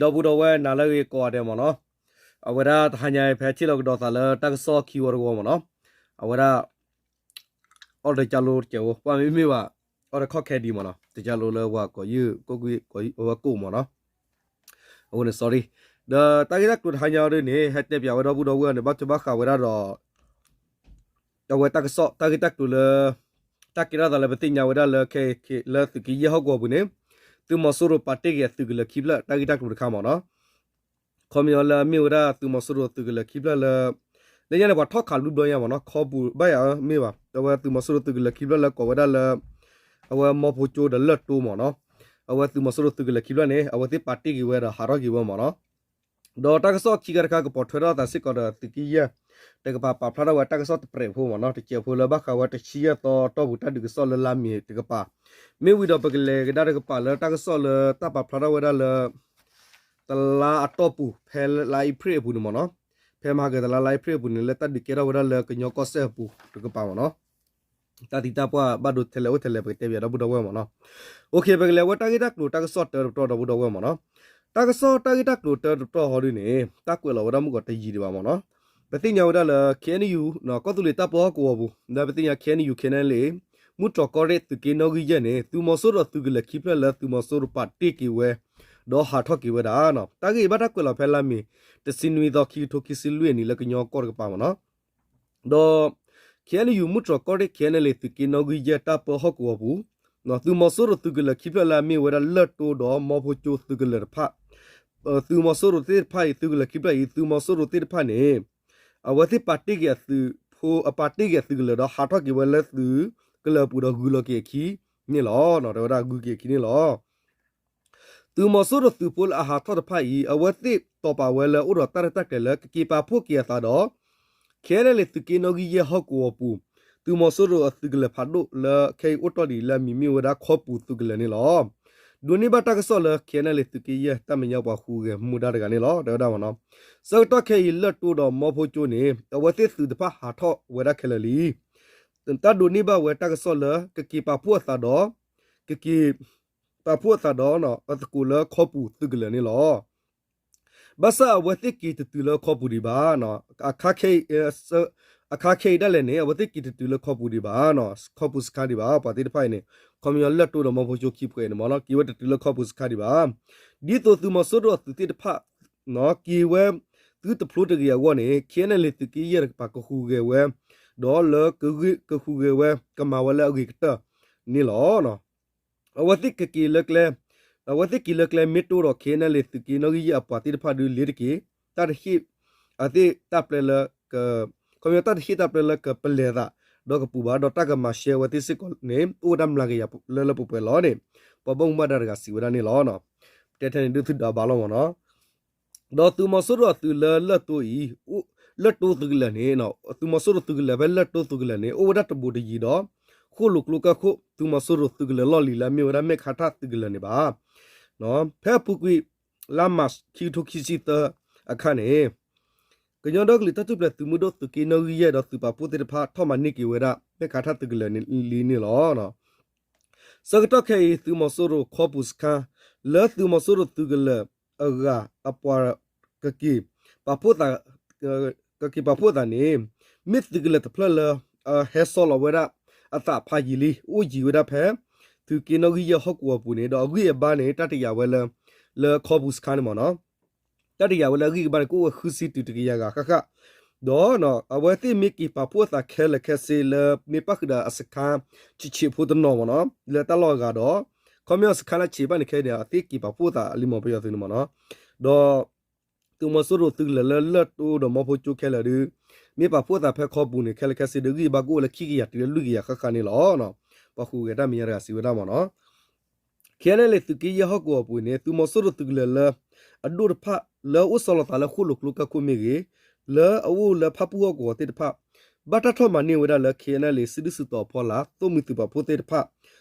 ဒီပုၢ်ဒီဝဲၢ်နၤလၢအဂ့ၤကိးဂၤဒဲးမ့ၢ်နီၤ, အဝဲဒၣ်တဟါညါအံၤ ဖဲထံၣ်လိာ်ကဒီးသးလၢတၢ်ကစီၣ်ခံဝီတဝီမ့ၢ်နီၤ, အဝဲဒၣ် အီၣ်တကၢလိတကဲးဖိ ပှၢ်မ့မ့ၢ်ဘၣ်, အီၣ်တခီၣ်ခဲဒံးမ့ၢ်နီၤ, တကၢလိလၢပှၤကိးယုၢ် ကိးကွံ ဝဲကိးမ့ၢ်နီၤ, အဃိန့ၣ် sorry, ဒီးတၢ်ဂ့ၢ်တၢ်ကျိၤတဟါညါအံၤဒ်န့ၣ် ဟဲတဲပၠးဝဲဒီပုၢ်ဒီဝဲၢ်န့ၣ် ဘၣ်ထွဲဘၣ်ဃးဝဲဒၣ်ဒီး အဝဲတၢ်ကစီၣ် တၢ်ဂ့ၢ်တၢ်ကျိၤလၢ တၢ်ကဲထီၣ်သးလၢပသ့ၣ်ညါဝဲဒၣ်လၢ ခဲအံၤ လၢသုးက့ယဲၢ်ဟီၣ်ကဝီၤပူၤန့ၣ် သုးမီၤစိရိၤပာ်တ့ၢ်က့ၤအသုးကလၢၤခံဖျၢၣ် တၢ်ဂ့ၢ်တၢ်ကျိၤတခါမ့ၢ်နီၤ, ခီပညီလၢအမ့ၢ်ဝဲဒၣ်သုးမီၤစိရိၤသုးကလၢၤခံဖျၢၣ်လၢ လၢညါန့ၣ် ပှၤထီၣ်ခးလူဘျီညါမ့ၢ်နီၤ, ခီပူၤဘၣ်ယၤမ့ၢ်ဘၣ် အဝဲသုးမီၤစိရိၤသုးကလၢၤခံဖျၢၣ်လၢကိးဝဲဒၣ်လၢ အဝဲမီၤဖိကၠိဒီးလၢၢ်တိမ့ၢ်နီၤ, အဝဲသုးမီၤစိရိၤသုးကလၢၤခံဖျၢၣ်န့ၣ် အဝဲသ့ၣ်ပာ်တ့ၢ်က့ၤဝဲဒီးဟးထီၣ်က့ၤဝဲမ့ၢ်နီၤ ဒီးတၢ်ကစီၣ်ခံခါတခါကပိာ်ထွဲထီၣ်သးစ့ၢ်ကီးဒီးသုးက့ယဲၢ် တကပၤပာ်ဖျါထီၣ်ဝဲတၢ်ကစီၣ်တပြဲးဖိမ့ၢ်နီၤ, တစဲးဖိလၢဘၣ်ဃးဝဲတဆံယဲၢ်သီတီၢ်ပူၤတၢ်ဒုးကစီၣ်လၢလါမ့ၤတကပၤ, မ့ၢ်ဝံၤဒီးပကလဲၤကဒါတကပၤလၢတၢ်ကစီၣ်လၢတၢ်ပာ်ဖျါထီၣ်ဝဲဒၣ်လၢ တလါအတီၢ်ပူၤ ဖဲလါအ့ဖြ့ၣ်အပူၤန့ၣ်မ့ၢ်နီၤ, ဖဲမဟါကတလါလါအ့ဖြ့ၣ်အပူၤန့ၣ် လၢတၢ်ဒုးကဲထီၣ်ဝဲဒၣ်လၢကညီကီၢ်စဲၣ်အပူၤတကပၤမ့ၢ်နီၤ တၢ်သံတၢ်ပှၢ်ဘၣ်ဒိထဲလဲၣ်အိၣ်ထဲလဲၣ် ပကတဲပၠးဒီပုၢ်ဒီဝဲၢ်မ့ၢ်နီၤ, ပကလဲၤဝဲတၢ်ဂ့ၢ်တၢ်ကျိၤတၢ်ကစီၣ်တၢတပတီၢ်ဒီပုၢ်ဒီဝဲၢ်မ့ၢ်နီၤ, တၢ်ကစီၣ်တၢ်ဂ့ၢ်တၢ်ကျိၤတၢတပတီၢ်ဟီဒ်န့ၣ် တၢ်ကွဲးလီၤဝဲဒၣ်မုၢ်ကီးတယံာ်ဒံးဘၣ်မ့ၢ်နီၤ, ပသ့ၣ်ညါဝဲဒၣ်လၢ KNU ကီၢ်သူလ့ၤတၢ်ပၢဟီၣ်ကဝီၤပူၤ ဒီးပသ့ၣ်ညါ KNU KNLA မုၢ်တြီၤကီၢ်ရ့ၣ်သုးက့နီၣ်ဂံၢ်ယဲၢ်န့ၣ် သုးမီၤစိရိၤသုးကလၢၤခံဖျၢၣ်လၢသုးမီၤစိရိၤပာ်တ့ၢ်က့ၤဝဲ ဒီးဟးထီၣ်က့ၤဝဲဒၣ်, တၢ်ဂ့ၢ်အံၤဘၣ်တၢ်ကွဲးလီၤဖဲလါမ့ၤ တဆံနွံသီ ခံကထိခံဆံလွံၢ်အနံၤလၢကညီကီၢ်တကပၤမ့ၢ်နီၤ, ဒီး KNU မုၢ်တြီၤကီၢ်ရ့ၣ် KNLA သုးက့နီၣ်ဂံၢ်ယဲၢ်တၢ်ပၢဟီၣ်ကဝီၤပူၤ သုးမီၤစိရိၤသုးကလၢၤခံဖျၢၣ်လၢအမ့ၢ်ဝဲဒၣ်လၢၢ်တိဒီးမီၤဖိကၠိသုးကလၢၤတဖၣ်, သုးမီၤစိရိၤသ့ၣ်တဖၣ်အံၤ သုးကလၢၤခံဖျၢၣ်အံၤ သုးမီၤစိရိၤသ့ၣ်တဖၣ်န့ၣ် အဝဲသ့ၣ်ပာ်တ့ၢ်က့ၤအသုးဖိ အပာ်တ့ၢ်က့ၤအသုးကလၢၤဒီးဟးထီၣ်က့ၤဝဲလၢသုးကလၢၤအပူၤဒီးဂုၤလီၤက့ၤအခံန့ၣ်လီၤ. တဲဝဲဒၣ်ဂုၤက့ၤအခံန့ၣ်လီၤ. သုးမီၤစိရိၤသုးဖိလၢအဟးထီၣ်တဖၣ်အံၤ အဝဲသ့ၣ်တီၢ်ပာ်ဝဲလၢအိၣ်ဒီးတၢ်ရဲၣ်တၢ်ကျဲၤလၢကက့ၤပာ်ဖှိၣ်က့ၤအသးဒီး KNLA သုးက့နီၣ်ဂံၢ်ယဲၢ်ဟီၣ်ကဝီၤပူၤ သုးမီၤစိရိၤအသုးကလၢၤဖးဒိၣ်လၢခဲအံၤအိၣ်တီၢ်ဒံးလၢအမံၤမ့ၢ်ဝဲဒၣ်ခီပူၤသုးကလၢၤန့ၣ်လီၤ. ဒိးန့ၢ်ဘၣ်တၢ်ကစီၣ်လၢ KNLA သုးက့ယဲၢ်တၢ်မဲာ်ညါပှၤဃုဂဲၤမူဒါတဂၤန့ၣ်လီၤ. တဲဝဲဒၣ်မ့ၢ်နီၤ ဆၢကတီၢ်ခဲအံၤ လၢၢ်တိဒီးမီၤဖိကၠိန့ၣ် အဝဲသ့ၣ်သုးတဖၣ်ဟးထီၣ်ဝဲဒၣ်ခဲလၢာ်လံ. တၢ်ဒိးန့ၢ်ဘၣ်ဝဲတၢ်ကစီၣ်လၢကက့ၤပာ်ဖှိၣ်အသးဒီး ကက့ၤ ပာ်ဖှိၣ်အသးဒီး အသကိးလၢခီပူၤသုးကလၢၤန့ၣ်လီၤ. ဘၣ်ဆၣ်အဝဲသ့ၣ်က့ၤတတုၤလၢခီပူၤဒံးဘၣ်. အခါခဲအံၤဒၣ်လဲာ်န့ၣ် အဝဲသ့ၣ်က့ၤတတုၤလၢခီပူၤဒံးဘၣ်, ခီပူၤစခါဒံးဘၣ် ပှၤသ့ၣ်တဖၣ်အံၤန့ၣ် ခီပညီလၢၢ်တိဒီးမီၤဖိကၠိခံဖုန့ၣ်မ့ၢ်နီၤ က့ၤဝဲတတုၤလၢခီပူၤစခါဒံးဘၣ်. ဒ်သိးသုးမီၤစိရိၤအသုးသ့ၣ်တဖၣ် က့ၤဝဲသုတဖျိတဂ့ၤအဂီၢ်န့ၣ် KNLA သုးက့ယဲၢ်တကပၤကဟူးဂဲၤဝဲ ဒီးလၢကဟူးဂဲၤဝဲ ကမၤဝဲလၢအဂ့ၤကတၢၢ်န့ၣ်လီၤ. အဝဲသ့ၣ်ကက့ၤလၢကျဲ အဝဲသ့ၣ်က့ၤလၢကျဲမ့ၢ်တိၢ်ဒီး KNLA သုးက့နီၣ်ဂံၢ်ယဲၢ်အပှၤသ့ၣ်တဖၣ်ဒုးလ့ၤတက့ၤ တၢ်တဟ့ၣ် အသ့ၣ်တၢ်ပျဲလၢ ခီပညီတၢ်တဟ့ၣ်တၢ်ပျဲလၢကပလဲၤသး ဒီးကပူၤဘၣ် ဒီးတၢ်ကမၤရှဲဝဲသ့ၣ်စ့ၢ်ကီးန့ၣ် အိၣ်ဝဲဒၣ်မျးကယၤလၢလၢပှဲၤပှဲၤလီၤန့ၣ် ပှၤဘၣ်မူဘၣ်ဒါတဂၤစံးဝဲဒၣ်န့ၣ်လီၤ. ပတဲထဲန့ၣ်ဒုးသုဒးဘၣ်လီၤမ့ၢ်နီၤ ဒီးသုးမီၤစိရိၤအသုးလၢလၢၢ်တိအံၤ လၢၢ်တိသုးကလၢၤန့ၣ် သုးမီၤစိရိၤသုးကလၢၤဖဲလၢၢ်တိသုးကလၢၤန့ၣ် အိၣ်ဝဲဒၣ်တဘူးတယံၤဒီး ဃိၣ်လိာ်ကျိကၢၢ်ခိၣ် သုးမီၤစိရိၤသုးကလၢၤလီၢ်လံၤလၢအမ့ၢ်ဝဲဒၣ်မဲၣ်ခါထၣ်သုးကလၢၤန့ၣ်ဘၣ်. ဖဲအပူၤကွံာ် လါမၢ်ၡး ခံကထိခံဆံသၢအခါန့ၣ် ကညီဒီကလုာ်တၢ်ထူၣ်ဖျဲးသုးမုၢ်ဒိၣ်သုးက့နီၣ်ဂံၢ်ယဲၢ်ဒီးသုးပာ်ဖှိၣ်သ့ၣ်တဖၣ် ထီၣ်မၤန့ၢ်က့ၤဝဲဒၣ် မဲၣ်ခါထၣ်သုးကလၢၤလံန့ၣ်လီၤ. ဆၢကတီၢ်ခဲအံၤ သုးမီၤစိရိၤခီပူၤစခါ လၢသုးမီၤစိရိၤသုးကလၢၤအဂၤအပှၤ ကက့ၤပာ်ဖှိၣ်သး ကက့ၤပာ်ဖှိၣ်သးန့ၣ် မ့ၢ်သုးကလၢၤတဖျၢၣ်လၢ ဟဲဆီလီၤဝဲဒၣ်အသးဖးယံာ်လံ အိၣ်ယံၤဝဲဒၣ်ဖဲ သုးက့နီၣ်ဂံၢ်ယဲၢ်ဟီၣ်ကဝီၤပူၤန့ၣ် ဒီးအဂံၢ်အဘါန့ၣ် တၢ်တယာ်ဝဲလၢ လၢခီပူၤစခါန့ၣ်မ့ၢ်နီၤ တၢ်တယာ်ဝဲလၢအဂံၢ်အဘါန့ၣ် ကအိၣ်ဝဲဃုဆံတုၤတကယၤဂၤဃၣ်ဃၣ်, ဒီးအဝဲသ့ၣ်မ့ၢ်က့ၤပာ်ဖှိၣ်အသးခဲလၢာ်ခဲဆ့လၢ မ့ၢ်ပၣ်ဃုာ်ဒီးအစခါဆံးဆံးဖိတနီၤမ့ၢ်နီၤ လၢတၢ်လီၢ်အဂၤဒီး ခီပညီအစခါလၢဆံးဘၣ်န့ၣ်ခဲအံၤန့ၣ် အသ့ၣ်က့ၤပာ်ဖှိၣ်အသးလံမ့ၢ်ပယီၤသုးန့ၣ်မ့ၢ်နီၤ, ဒီး သုးမီၤစိရိၤသုးကလၢၤလၢလၢၢ်တိဒီးမီၤဖိကၠိခဲလၢာ်ဒီး မ့ၢ်ပာ်ဖှိၣ်အသးဖဲခီပူၤန့ၣ် ခဲလၢာ်ခဲဆ့ဒီးဂံၢ်အဘါကအိၣ်ဝဲလၢခံကယၤတုၤလၢလွံၢ်ကယၤဃၣ်ဃၣ်န့ၣ်လီၤ. ပှၤဃုာ်ဂဲၤတၢ်မဲာ်ညါတဂၤစံးဝဲဒၣ်မ့ၢ်နီၤ ခဲအံၤန့ၣ် သုးက့ယဲၢ်ဟီၣ်ကဝီၤပူၤန့ၣ် သုးမီၤစိရိၤသုးကလၢၤလၢ အဒိၣ်တဖၣ် လၢအအိၣ်ဆီလီၤသးလၢဃိၣ်လိာ်ကျိကၢၢ်ခိၣ်မ့ၢ်ဂ့ၤ, လၢအအိၣ်လၢဖၣ်ပူၣ်ဟီၣ်ကဝီၤသ့ၣ်တဖၣ် ဘၣ်တၢ်ထီၣ်မၤန့ၢ်ဝဲဒၣ်လၢ ခဲအံၤန့ၣ် လံာ်စုဒုၣ်စုတီၤအဖီလာ် သိၣ်မှံသုးပာ်ဖှိၣ်သ့ၣ်တဖၣ်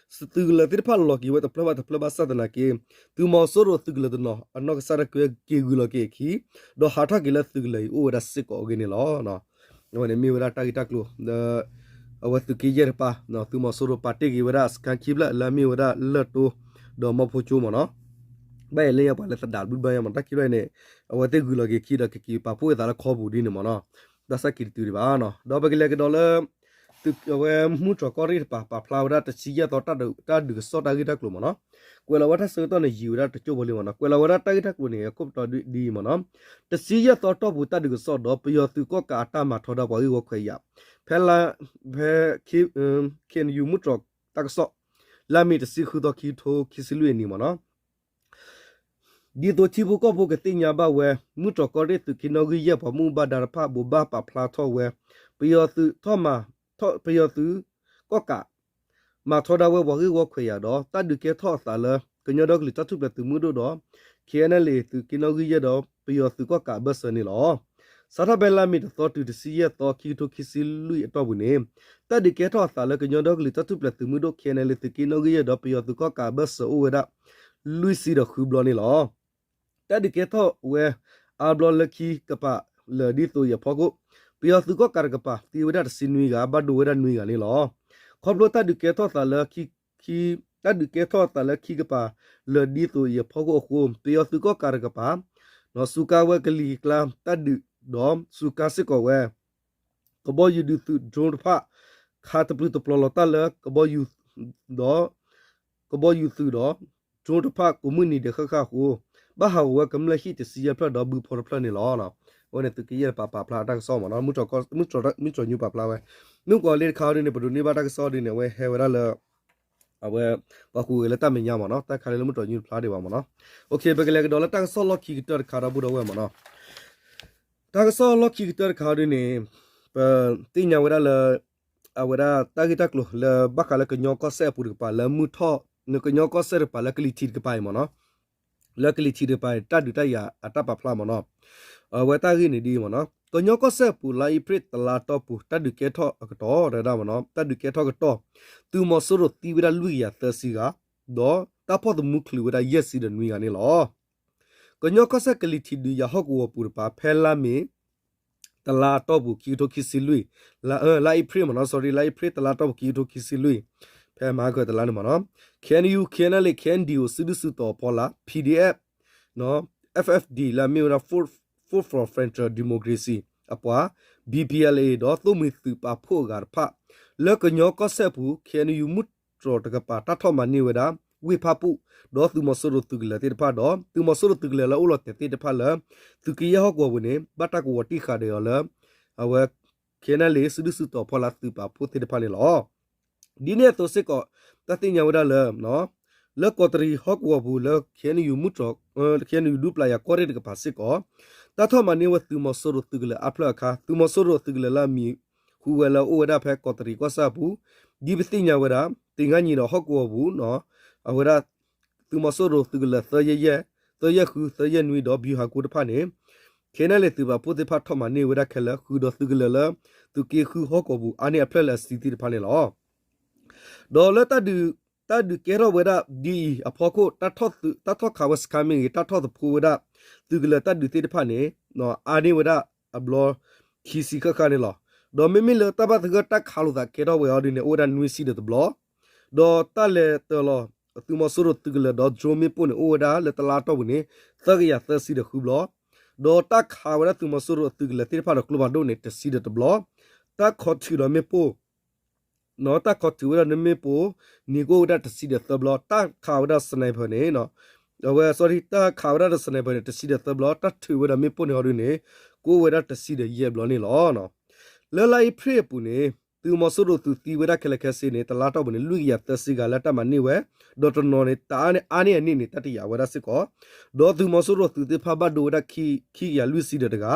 သုးကလၢၤသ့ၣ်တဖၣ်လီၤက့ၤဝဲတဖျၢၣ်ဘၣ်တဖျၢၣ်ဘၣ်ဆၣ်သနာ်က့ သုးမီၤစိရိၤသုးကလၢၤတနီၤ အနီၢ်ကစၢ်ဒၣ်က့ၤဂုၤလီၤက့ၤအခံ ဒီးဟးထီၣ်က့ၤလၢသုးကလၢၤအံၤအိၣ်ဝဲဒၣ်စ့ၢ်ကီးအဂ့ၢ်န့ၣ်လီၤ. အဝဲန့ၣ်မ့ၢ်ဝဲဒၣ်တၢ်ဂ့ၢ်တၢ်ကျိၤ လၢ အဝဲသုးက့ယဲၢ်တကပၤ သုးမီၤစိရိၤပာ်တ့ၢ်က့ၤဝဲဒၣ်စခါခံဖျၢၣ်လၢအမ့ၢ်ဝဲဒၣ်လၢၢ်တိ ဒီးမီၤဖိကၠိမ့ၢ်နီၤ. ဘၣ်ယဲလၢညါပှၤလၢသဒၣ်ဘုဘၢညါမး တၢ်ခံဘျီအံၤန့ၣ် အဝဲသ့ၣ်ဂုၤလီၤက့ၤခံဒီးကက့ၤပာ်ဖှိၣ်အသးလၢခီပူၤဒ်န့ၣ်မ့ၢ်နီၤ, ဘၣ်ဆၣ်က့ၤတတုၤဒံးဘၣ်နီၤ, ဒီးပကလဲၤကဒီးလၢ အဝဲမူတြီၢ်ကီၢ်ရ့ၣ်တကပၤ ပာ်ဖျါဝဲဒၣ်တဆံယဲၢ်သီ တၢ်ဒုးကစီၣ်တၢ်ဂ့ၢ်တၢ်ကျိၤမ့ၢ်နီၤ, ကွဲးလီၤဝဲတၢ်ဆၢကတီၢ်န့ၣ် ယံာ်ဝဲဒၣ်တကၠိၢ်ဖိလံမ့ၢ်နီၤ, ကွဲးလီၤဝဲဒၣ်တၢ်ဂ့ၢ်တၢ်ကျိၤန့ၣ် အခိၣ်ပတီၢ်ဒ်အံၤမ့ၢ်နီၤ, တဆံယဲၢ်သီတီၢ်ပူၤတၢ်ဒုးကစီၣ်ဒီး ပယီၤသုးကီၣ်ကးအတၢ်မၤထီဒါပှၤဂ့ၢ်ဝီခွဲးယာ်, ဖဲလါ ဖဲ ခ့ၣ်အဲၣ်ယူၣ် မူတြီၢ်တၢ်ကစီၣ် လါမ့ၤတဆံဃုသီ ခံကထိခံဆံလွံၢ်အနံၤမ့ၢ်နီၤ ဒ်သိးထံဖိကီၢ်ဖိကသ့ၣ်ညါဘၣ်ဝဲ မူတြီၢ်ကီၢ်ရ့ၣ်သုးက့နီၣ်ဂံၢ်ယဲၢ် ပှၤမူဘၣ်ဒါတဖၣ် ဘိးဘၣ်ပာ်ဖျါထီၣ်ဝဲ ပယီၤသုးထီၣ်မၤ ပယီၤသုးကီၣ်ကး မၤထီဒါဝဲပှၤဂ့ၢ်ဝီခွဲးယာ်ဒီး တၢ်ဒုးကဲထီၣ်အသးလၢ ကညီဒီကလုာ်တၢ်ထူၣ်ဖျဲးသုးမုၢ်ဒိၣ်ဒီး ခ့ၣ်အဲၣ်ယူၣ် သုးက့နီၣ်ဂံၢ်ယဲၢ်ဒီး ပယီၤသုးကီၣ်ကးအဘၢၣ်စၢၤန့ၣ်လီၤ. စးထီၣ်ဖဲလါမ့ၤတသီတုၤတဆံယဲၢ်သီ ခံကထိခံဆံလွံၢ်အတီၢ်ပူၤန့ၣ် တၢ်ဒုးကဲထီၣ်အသးလၢကညီဒီကလုာ်တၢ်ထူၣ်ဖျဲးသုးမုၢ်ဒိၣ် ခ့ၣ်အဲၣ်ယူၣ် သုးက့နီၣ်ဂံၢ်ယဲၢ်ဒီး ပယီၤသုးကီၣ်ကးအဘၢၣ်စၢၤအိၣ်ဝဲဒၣ် လွံၢ်ဆံဒီးဃုဘျီန့ၣ်လီၤ. တၢ်ဒုးကဲထီၣ်ဝဲအါဘျီလၢခံကပၤလၢာ်ဒ်သိးအံၤအဖီခိၣ်, ပယီၤသုးကီၣ်ကးတကပၤ သံဝဲဒၣ်တဆံနွံဂၤ ဘၣ်ဒိဝဲဒၣ်နွံဂၤန့ၣ်လီၤ. ခီဖျိတၢ်ဒုးကဲထီၣ်သးလၢ တၢ်ဒုးကဲထီၣ်အသးလၢခံကပၤလၢာ်ဒ်သိးအံၤအဖီခိၣ်အဃိ ပယီၤသုးကီၣ်ကးတကပၤ စူးကါဝဲကလံၤကျါတၢ်ဒုး ဒီးစူးကါစ့ၢ်ကီးဝဲ ကဘီယူၤဒုးသုး drone တဖၣ် ခးတပျုာ်တပျီၤလီၤတၢ်လၢ ဒီး ကဘီယူၤသုးဒီး drone တဖၣ် ကိးမုၢ်နံၤဒဲးဃၣ်ဃၣ်အဃိ ဘၣ်ဟးဂီၤဝဲကမျၢၢ်ဟံၣ်တဆံယဲၢ်ဖျၢၣ်ဒီးဘုဖီတဖျၢၣ်န့ၣ်လီၤ. အဝဲန့ၣ်သုးက့ယဲၢ်တကပၤပာ်ဖျါတၢ်ကစီၣ်မ့ၢ်နီၤ, မုၢ်တြီၢ်ကီၢ် မုၢ်တြီၢ် မုၢ်တြီၢ်ညူပာ်ဖျါဝဲ, မုၢ်ကီၤလ့တခါအံၤဒ်န့ၣ် ပဒိးန့ၢ်ဘၣ်တၢ်ကစီၣ်ဒ်န့ၣ် အဝဲဟဲဝဲဒၣ်လၢ အဝဲ ပှၤဟူးဂဲၤလၢတၢ်မဲာ်ညါမ့ၢ်နီၤ, တၢ်ခါလၢမုၢ်တြီၢ်ညူတဖျါဒံးဘၣ်မ့ၢ်နီၤ. ပကလဲၤကဒီးလၢတၢ်ကစီၣ်လီၢ်ခံကတၢၢ်တခါဒီပုၢ်ဒီဝဲၢ်မ့ၢ်နီၤ. တၢ်ကစီၣ်လီၢ်ခံကတၢၢ်တခါဒ်န့ၣ် ပသ့ၣ်ညါဝဲဒၣ်လၢ အဝဲဒၣ်တၢ်ဂ့ၢ်တၢ်ကျိၤလၢဘၣ်ဃးလၢကညီကီၢ်စဲၣ်အပူၤတကပၤလၢမုၢ်ထီၣ် ကညီကီၢ်စဲၣ်တကပၤလၢကလံၤထံးတကပၤအံၤမ့ၢ်နီၤ, လၢကလံၤထံးတကပၤအံၤ တၢ်ဒုးတၢ်ယၤအတၢ်ပာ်ဖျါမ့ၢ်နီၤ, အဝဲတၢ်ဂ့ၢ်န့ၣ်ဒ်အံၤမ့ၢ်နီၤ, ကညီကီၢ်စဲၣ်အပူၤ လါအ့ဖြ့ၣ်တလါတီၢ်ပူၤ တၢ်ဒုးကဲထီၣ်အကတီၢ် တဒၣ်မ့ၢ်နီၤ, တၢ်ဒုးကဲထီၣ်ကတီၢ် သုးမီၤစိရိၤသံဝဲဒၣ်လွံၢ်ကယၤသၢဆံဂၤ ဒီးတၢ်ဖီၣ်သမူချုးဝဲဒၣ်ယဲၢ်ဆံဒီးနွံဂၤန့ၣ်လီၤ. ကညီကီၢ်စဲၣ်ကလံၤထံးဒုးယၤဟီၣ်ကဝီၤပူၤတကပၤ ဖဲလါမ့ၤ တလါအတီၢ်ပူၤ ခံကထိခံဆံလွံၢ်, လါအ့ဖြ့ၣ်မ့ၢ်နီၤ, sorry, လါအ့ဖြ့ၣ်တလါတီၢ်ပူၤ ခံကထိခံဆံလွံၢ်, ဖဲမဟါကတလါန့ၣ်မ့ၢ်နီၤ, K N U, K N L A, K N D O စုဒုၣ်စုတီၤအဖီလာ် P D F, F F D လၢအမ့ၢ်ဝဲဒၣ် Force for Federal Democracy အပှၤ B P L A ဒီးသိၣ်မှံၤသုးပာ်ဖှိၣ်အဂၤတဖၣ် လၢကညီကီၢ်စဲၣ်ပူၤ K N U မုၢ်တြီၢ်တကပၤ တၢ်ထီၣ်မၤန့ၢ်ဝဲဒၣ် ဝ့ၢ်ဖၣ်ပူၣ် ဒီးသုးမီၤစိရိၤသုးကလၢၤသ့ၣ်တဖၣ်ဒီး သုးမီၤစိရိၤသုးကလၢၤလၢအအိၣ်လီၤတဲာ်သ့ၣ်တဖၣ်လၢ သုးက့ယဲၢ်ဟီၣ်ကဝီၤပူၤန့ၣ် ဘၣ်တၢ်ကဝီၤတံၢ်ဃာ်ဒီးအီၤလၢ အဝဲ K N L A စုဒုၣ်စုတီၤဖီလာ်သုးပာ်ဖှိၣ်သ့ၣ်တဖၣ်န့ၣ်လီၤ. ဒ်န့ၣ်အသိးစ့ၢ်ကီး တၢ်သ့ၣ်ညါဝဲဒၣ်လၢ လၢကီးတရံးဟီၣ်ကဝီၤပူၤလၢ K N U မုၢ်တြီၢ် K N U ဒူပျၤယၤကီၢ်ရ့ၣ်တကပၤစ့ၢ်ကီး တၢ်ထီၣ်မၤန့ၢ်ဝဲသုးမီၤစိရိၤသုးကလၢၤအါဖျၢၣ်အခါ သုးမီၤစိရိၤသုးကလၢၤလၢအမံၤဟူးဝဲလၢအအိၣ်ဝဲဒၣ်ဖဲကီးတရံးကီၢ်ဆၣ်အပူၤ ဒ်ပသ့ၣ်ညါဝဲဒၣ် တ့ၢ်ငါညံၤဒီးဟီၣ်ကဝီၤပူၤ အဝဲဒၣ် သုးမီၤစိရိၤသုးကလၢၤသၢယဲၢ်ယဲၢ်, သၢယဲၢ်ဃု, သၢယဲၢ်နွံဒီး ဗျူဟာကုန်း တဖၣ်န့ၣ် K N L A သုးပာ်ဖှိၣ်သ့ၣ်တဖၣ်ထီၣ်မၤန့ၢ်ဝဲဒၣ်ခဲလၢာ် ဃုာ်ဒီးသုးကလၢၤလၢ သုးက့ဃုဟီၣ်ကဝီၤပူၤ အါန့ၢ်အဖျၢၣ်လၢအဆံသ့ၣ်တဖၣ်န့ၣ်လီၤ. ဒီးလၢ တၢ်ဒုးကဲထီၣ်ဝဲဒၣ်ဒ်အံၤအဖီခိၣ် တၢ်ထီၣ်ခးဝဲစခါမ့ၢ်ဂ့ၤ တၢ်ထီၣ်သဖှိဝဲဒၣ် သုးကလၢၤတၢ်ဒုးသ့ၣ်တဖၣ်န့ၣ် အါန့ၢ်ဝဲဒၣ်အဘျီ ခံဆံဃၣ်ဃၣ်န့ၣ်လီၤ. ဒီးမ့မ့ၢ်လၢတၢ်ဘၣ်သဂၢၢ်တၢ်ခးလိာ်သးကဲထီၣ်ဝဲအီၤဒ်န့ၣ် အိၣ်ဝဲဒၣ်နွံဆံဒီးတဘျီ, ဒီးတၢ်လဲၤတၢၤလီၤ သုးမီၤစိရိၤသုးကလၢၤဒီး drone မ့ၣ်ပိၢ်န့ၣ် အိၣ်ဝဲဒၣ်လၢတလါအတီၢ်ပူၤန့ၣ် သၢကယၤသၢဆံဒီးဃုဘျီ, ဒီးတၢ်ခးဝဲဒၣ်သုးမီၤစိရိၤအသုးကလၢၤသ့ၣ်တဖၣ်ဒီးကျိဖးဒိၣ်န့ၣ် တဆံဒီးတဘျီ, တၢ်ခီၣ်ထုးဒီးမ့ၣ်ပိၢ် တၢ်ခီၣ်ထုးဝဲဒၣ်နမ့ၣ်ပိၢ်န့ၣ် ကအိၣ်ဝဲဒၣ်တဆံဒီးသၢဘျီ, တၢ်ခးဝဲဒၣ် sniper န့ၣ် အဝဲ sorry တၢ်ခးဝဲဒၣ်ဒီး sniper န့ၣ် တဆံဒီးသၢဘျီ, တၢ်ထုးဝဲဒီးမ့ၣ်ပိၢ်န့ၣ်အီၤဒ်န့ၣ် ကအိၣ်ဝဲဒၣ်တဆံဒီးယဲၢ်ဘျီန့ၣ်လီၤ. လၢလါအ့ဖြ့ၣ်အပူၤန့ၣ် သုးမီၤစိရိၤသုးသံဝဲဒၣ်ခဲလၢာ်ခဲဆ့န့ၣ် တလါတီၢ်ပူၤန့ၣ် လွံၢ်ကယၤသၢဆံဂၤလၢတၢ်မၤန့ၢ်ဝဲ, ဒီးတနီၤန့ၣ် တအါန့ၢ်အါန့ၢ်အန့ၣ်န့ၣ် တၢ်တယာ်ဝဲဒၣ်စ့ၢ်ကီး, ဒီးသုးမီၤစိရိၤသုးသ့ၣ်တဖၣ်ဘၣ်ဒိဝဲဒၣ် ခံကယၤလွံၢ်ဆံဒီးတဂၤ,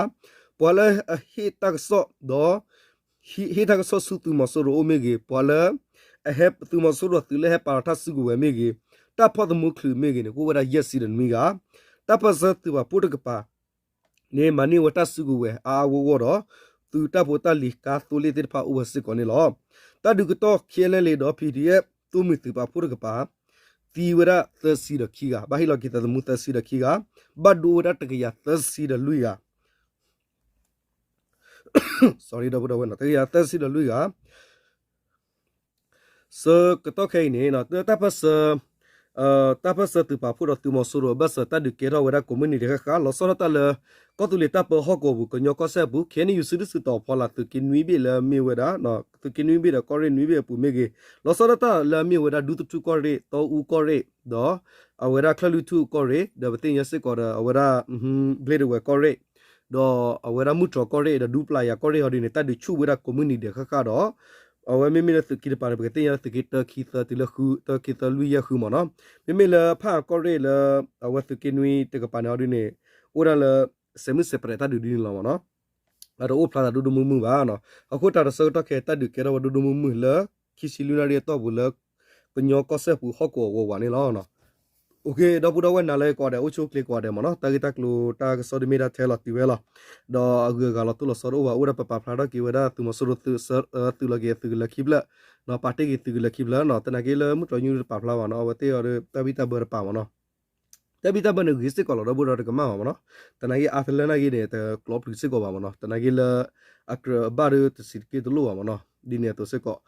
ပှၤလၢအဟ့ၣ်တၢ်ကစီၣ်ဒီး ဟ့ၣ်တၢ်ကစီၣ်ဆူသုးမီၤစိရိၤအိၣ်မ့ၢ်ဂ့ၤ, ပှၤလၢ အဟဲသုးမီၤစိရိၤသုးလၢဟဲပာ်လီၤတၢ်စုကဝဲၤမ့ၢ်ဂ့ၤ, တၢ်ဖီၣ်သမူချုးမ့ၢ်ဂ့ၤန့ၣ် ကအိၣ်ဝဲဒၣ်ယဲၢ်ဆံဒီးနွံဂၤ, တၢ်ပၢၢ်ဆၢသုးပာ်ဖှိၣ်တကပၤ န့ၣ် မၤန့ၢ်ဝဲတၢ်စုကဝဲၤအါအါဂီၢ်ဂီၢ်ဒီး သုးတၢ်ဖိတၢ်လံၤကါသိလ့ၣ်သ့ၣ်တဖၣ်အိၣ်ဝဲစ့ၢ်ကီးန့ၣ်လီၤ. တၢ်ဒုးကတီၢ် K N L A ဒီး P D F သိၣ်မှံၤသုးပာ်ဖှိၣ်တကပၤ သံဝဲဒၣ်သၢဆံဒီးခံဂၤ, ဘၣ်ဟ့ၣ်လီၤက့ၤသးသမူသၢဆံဒီးခံဂၤ, ဘၣ်ဒိဝဲဒၣ်တကယၤသၢဆံဒီးလွံၢ်ဂၤ sorry ဒီပုၢ်ဒီဝဲၢ်နီၤ, တကယၤသၢဆံဒီးလွံၢ်ဂၤ ဆၢကတီၢ်ခဲအံၤန့ၣ် တၢ်ပၢၢ်ဆၢ တၢ်ပၢၢ်ဆၢသုးပာ်ဖှိၣ်ဒီးသုးမီၤစိရိၤအဘၢၣ်စၢၤ တၢ်ဒုးကဲထီၣ်ဝဲဒၣ်ကိးမုၢ်နံၤဒဲးဃၣ်ဃၣ် လီၤဆီဒၣ်တၢ်လၢ ကီၢ်သူလ့ၤတၢ်ပၢဟီၣ်ကဝီၤပူၤ ကညီကီၢ်စဲၣ်အပူၤ ခ့ၣ်အဲၣ်ယူၣ် စုဒုၣ်စုတီၤဖီလာ်သုးက့နွံဘ့ၣ်လၢအမ့ၢ်ဝဲဒၣ် သုးက့နွံဘ့ၣ်ဒီးကီၢ်ရ့ၣ်နွံဘ့ၣ်အပူၤမ့ၢ်ဂ့ၤ, လီၤဆီဒၣ်တၢ်လၢအမ့ၢ်ဝဲဒၣ်ဒူသထူၣ်ကီၢ်ရ့ၣ် တီအူကီၢ်ရ့ၣ် ဒီး အဝဲဒၣ်ချၢၣ်လွံၢ်ထူၣ်ကီၢ်ရ့ၣ် ဒီးပသ့ၣ်ညါစ့ၢ်ကီးဒီးအဝဲဒၣ် ဘျ့ၣ်ဒဝဲၢ်ကီၢ်ရ့ၣ် ဒီးအဝဲဒၣ်မုၢ်တြီၤကီၢ်ရ့ၣ် ဒီးဒူပျၢ်ယၤကီၢ်ရ့ၣ်ဟီဒ်န့ၣ် တၢ်ဒုးဆူၣ်ဝဲဒၣ်ကိးမုၢ်နံၤဒဲးဃၣ်ဃၣ်ဒီး အဝဲမ့မ့ၢ်လၢသုးက့တကပၤန့ၣ် ပကသ့ၣ်ညါလၢသုးက့တၢ ခံ သၢ တုၤလၢဃု တၢ ခံ သၢ လွံၢ် ယဲၢ် ဃုမ့ၢ်နီၤ. မ့မ့ၢ်လၢဖၣ်အၣ်ကီၢ်ရ့ၣ်လၢ အဝဲသုးက့နွံတကပၤန့ၣ်ဟီဒ်န့ၣ် အိၣ်ဒၣ်လၢ စဲးမုၢ်စဲးပြဲးတၢ်ဒုးဒ်န့ၣ်လီၤမ့ၢ်နီၤ. အတအိၣ်ဖျါသးဒိၣ်ဒိၣ်မုၢ်မုၢ်ဘၣ်နီၤ. အဃိတၢ်တဆၢကတီၢ်ခဲအံၤ တၢ်ဒုးကဲထီၣ်ဝဲဒိၣ်ဒိၣ်မုၢ်မုၢ်လၢ ခံဆံလွံၢ်နၣ်ရံၣ်အတီၢ်ပူၤလၢ ကညီကီၢ်စဲၣ်ပူၤဟီၣ်ကဝီၤဝးဝးန့ၣ်လီၤ. ဒီပုၢ်ဒီဝဲၢ် နၤလၢကိးဂၤဒဲး အိၣ်ဆူၣ်အိၣ်ချ့ကိးဂၤဒဲးမ့ၢ်နီၤ. တၢ်ဂ့ၢ်တၢ်ကျိၤတၢ်ကစီၣ်ဒ်မ့ၢ်ဒၣ်ထဲလီၤတုၤဝဲလီၤ. ဒီးအဂုၤအဂၤလီၤတိၢ်လီၤဆီတအိၣ်ဘၣ် အိၣ်ဝဲဒၣ်ပပာ်ဖျါထီၣ်က့ၤဝဲဒၣ်သုးမီၤစိရိၤသုး သုးလီၤက့ၤသုးကလၢၤခံဖျၢၣ် ပာ်တ့ၢ်က့ၤသုးကလၢၤခံဖျၢၣ်နီၤ. သနာ်က့လၢမုၢ်တြီၤညူတပာ်ဖျါဘၣ်နီၤ. အဝဲသ့ၣ်အီၤဒီးတၢ်ဘံၣ်တၢ်ဘၢတပာ်မ့ၢ်နီၤ. တၢ်ဘံၣ်တၢ်ဘၢန့ၣ်ဂ့ၤစ့ၢ်ကီးလီၤ ဒီပုၢ်ဒီဝဲၢ် တကမၣ်ဘၣ်မ့ၢ်နီၤ. သနာ်က့အါတလၢနာ်က့န့ၣ် တကျိးပျုၤစ့ၢ်ကီးဘၣ်မ့ၢ်နီၤ. သနာ်က့လၢ အကြၢးအဘၣ်ဒီးတဆံးတက့ၢ်တလိၣ်ဘၣ်မ့ၢ်နီၤ. ဒ်န့ၣ်အသိးစ့ၢ်ကီး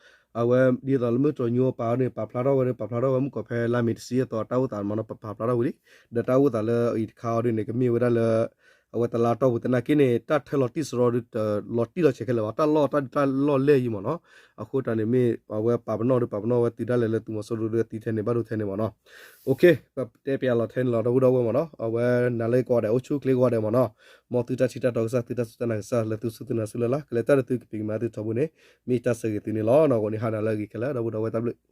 အဝဲဒ်သိးလၢမုၢ်တြီၤညူအပာ်အီၤန့ၣ် ပာ်ဖျါထီၣ်ဝဲဒီး ပာ်ဖျါထီၣ်ဝဲမုၢ်ကီၢ်ဖဲလါမ့ၤတဆံအသိး တၢ်အိၣ်သးမ့ၢ်နီၤ ပပာ်ဖျါထီၣ်ဝံၤလံ. ဒီးတၢ်အိၣ်သးလၢအံၤတခါအီၤဒ်န့ၣ် ကမ့ၢ်ဝဲဒၣ်လၢ အဝဲတလါတီၢ်ပူၤ သနာ်က့န့ၣ် တၢ်ထၢလီၤတံၢ်စရီဒီး တလီၤတံၢ်လီၤဆဲးခဲလၢာ်ဘၣ် တၢ်လီၢ်တၢ်ဒုးတၢ်လီၢ်လဲၢ်အံၤမ့ၢ်နီၤ. အဃိတၢ်န့ၣ်မ့ၢ် အဝဲပာ်ပနီၣ်ဒီးပာ်ပနီၣ်ဝဲတုၤဒၣ်လဲာ်လၢသုးမီၤစိရိၤဒီးအသံထဲန့ၣ် ဘၣ်ဒိထဲန့ၣ်မ့ၢ်နီၤ. ပတဲပျးလီၤထဲန့ၣ်လီၤ ဒီပုၢ်ဒီဝဲၢ်မ့ၢ်နီၤ. အဝဲနၤလၢကိးဂၤဒဲး အိၣ်ဆူၣ်အိၣ်ချ့ကိးဂၤဒဲးမ့ၢ်နီၤ. မ်သုတၢ်ထံၣ်တၢ်တီကစၢ် သုတၢ်စူၢ်တၢ်နာ်ကစၢ် လဲၤဆူသုနၤဆူလၢ်လၢ် ကလဲၤတၢ်ဒီးသုကပံၤကမၤသုထီဘိန့ၣ် မ့ၢ်တၢ်ဆၢဂ့ၤသုန့ၣ်လီၤ. ဂီၤန့ၣ်ဟါနၤလၢအဂ့ၤခဲလၢာ် ဒီပုၢ်ဒီဝဲၢ် တၢ်ဘျုး